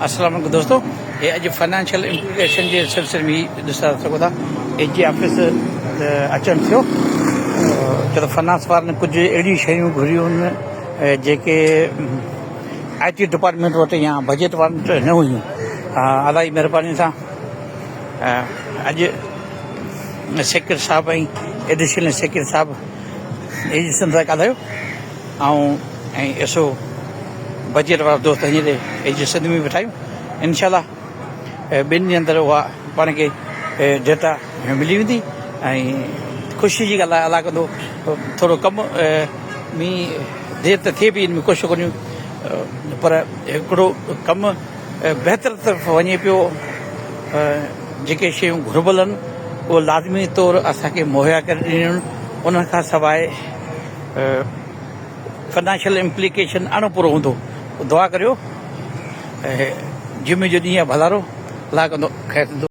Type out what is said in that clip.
السلام عليڪم دوستو هي اڄ فنانشل امپليڪيشن جي سلسلي ۾ ڏسي سگهو ٿا اي جي آفيس اچڻ ٿيو ڇو ته فنانس وارن ڪجهه اهڙيون شيون گهريون آهن جيڪي آء ٽي ڊپارٽمينٽ وٽ يا بجيٽ وارن وٽ نه هيون الله جي مهرباني سان اڄ سيڪريٽري صاحب ۽ ايڊيشنل سيڪريٽري صاحب اي جي سنڌ سان ڳالهايو آئون ۽ ايس او بجيٽ وارا دوست هينئر اي جي سنڌ ۾ ويٺا آهيون انشاء الله ٻن ڏينهن اندر اها پاڻ کي ڊيٽا ملي ويندي ۽ خوشي جي ڳالهه آهي الله ڪندو ٿورو ڪم ۾ دير ته ٿئي پئي ان ۾ ڪوشش ڪريون پر هڪڙو ڪم بهتر طرف وڃي پيو جيڪي شيون گهربل آهن اهو لازمي طور اسان کي مهيا ڪري ڏنيون ان کان سواء فنانشل امپليڪيشن اڻ پورو هوندو دعا ڪريو جمعي جو ڏينهن آهي ڀلارو الله ڪندو خير ٿيندو.